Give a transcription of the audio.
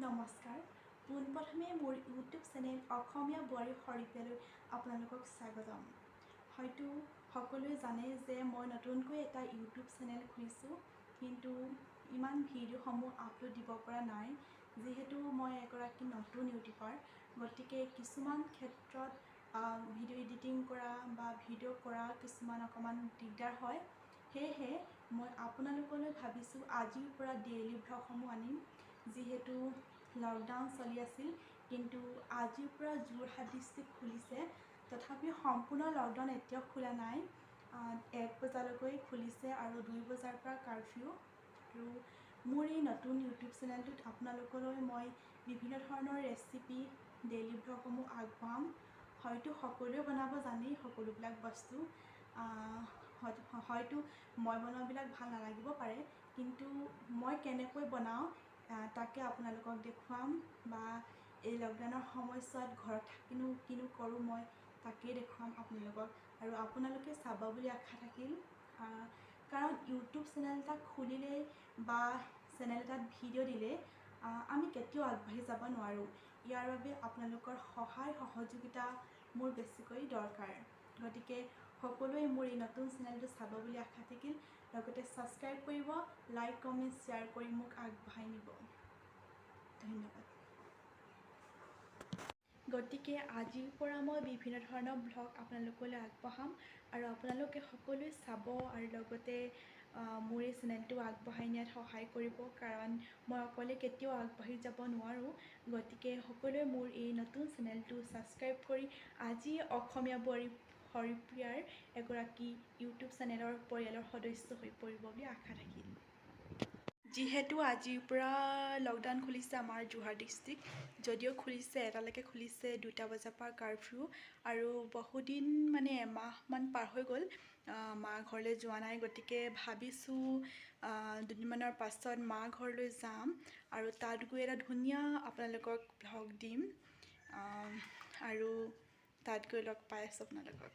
নমস্কাৰ। পোনপ্ৰথমে মোৰ ইউটিউব চেনেল অসমীয়া বোৱাৰী হৰিপ্ৰিয়ালৈ আপোনালোকক স্বাগতম। হয়তো সকলোৱে জানে যে মই নতুনকৈ এটা ইউটিউব চেনেল খুলিছোঁ, কিন্তু ইমান ভিডিঅ'সমূহ আপলোড দিব পৰা নাই, যিহেতু মই এগৰাকী নতুন ইউটিউবাৰ। গতিকে কিছুমান ক্ষেত্ৰত ভিডিঅ' এডিটিং কৰা বা ভিডিঅ' কৰা কিছুমান অকণমান দিগদাৰ হয়। সেয়েহে মই আপোনালোকলৈ ভাবিছোঁ আজিৰ পৰা ডেইলি ভ্লগসমূহ আনিম। যিহেতু লকডাউন চলি আছিল, কিন্তু আজিৰ পৰা যোৰহাট ডিষ্ট্ৰিক্ট খুলিছে। তথাপিও সম্পূৰ্ণ লকডাউন এতিয়াও খোলা নাই, 1 বজালৈকে খুলিছে আৰু 2 বজাৰ পৰা কাৰফিউ। আৰু মোৰ এই নতুন ইউটিউব চেনেলটোত আপোনালোকলৈ মই বিভিন্ন ধৰণৰ ৰেচিপি, ডেইলি ভ্লগসমূহ আগবঢ়াম। হয়তো সকলোৱে বনাব জানেই সকলোবিলাক বস্তু, হয়তো মই বনোৱাবিলাক ভাল নালাগিব পাৰে, কিন্তু মই কেনেকৈ বনাওঁ তাকে আপোনালোকক দেখুৱাম, বা এই লকডাউনৰ সময়ছোৱাত ঘৰত থাকিনো কিনো কৰোঁ মই তাকেই দেখুৱাম আপোনালোকক, আৰু আপোনালোকে চাব বুলি আশা থাকিল। কাৰণ ইউটিউব চেনেল এটা খুলিলে বা চেনেল এটাত ভিডিঅ' দিলে আমি কেতিয়াও আগবাঢ়ি যাব নোৱাৰোঁ। ইয়াৰ বাবে আপোনালোকৰ সহায় সহযোগিতা মোৰ বেছিকৈ দৰকাৰ। গতিকে সকলোৱে মোৰ এই নতুন চেনেলটো চাব বুলি আশা থাকিল। লগতে ছাবস্ক্ৰাইব কৰিব, লাইক, কমেণ্ট, শ্বেয়াৰ কৰি মোক আগবঢ়াই নিব। ধন্যবাদ। গতিকে আজিৰ পৰা মই বিভিন্ন ধৰণৰ ভ্লগ আপোনালোকলৈ আগবঢ়াম আৰু আপোনালোকে সকলোৱে চাব আৰু লগতে মোৰ এই চেনেলটো আগবঢ়াই নিয়াত সহায় কৰিব, কাৰণ মই অকলে কেতিয়াও আগবাঢ়ি যাব নোৱাৰোঁ। গতিকে সকলোৱে মোৰ এই নতুন চেনেলটো ছাবস্ক্ৰাইব কৰি আজি অসমীয়া বোৱাৰী হৰিপ্ৰিয়াৰ এগৰাকী ইউটিউব চেনেলৰ পৰিয়ালৰ সদস্য হৈ পৰিব বুলি আশা থাকিল। যিহেতু আজিৰ পৰা লকডাউন খুলিছে আমাৰ যোৰহাট ডিষ্ট্ৰিক্ট, যদিও খুলিছে এটালৈকে খুলিছে, 2টা বজাৰ পৰা কাৰফিউ। আৰু বহুদিন মানে এমাহমান পাৰ হৈ গ'ল মা ঘৰলৈ যোৱা নাই। গতিকে ভাবিছোঁ দুদিনমানৰ পাছত মা ঘৰলৈ যাম আৰু তাত গৈ এটা ধুনীয়া আপোনালোকক ভ্লগ দিম আৰু তাত গৈ লগ পাই আছোঁ আপোনালোকক।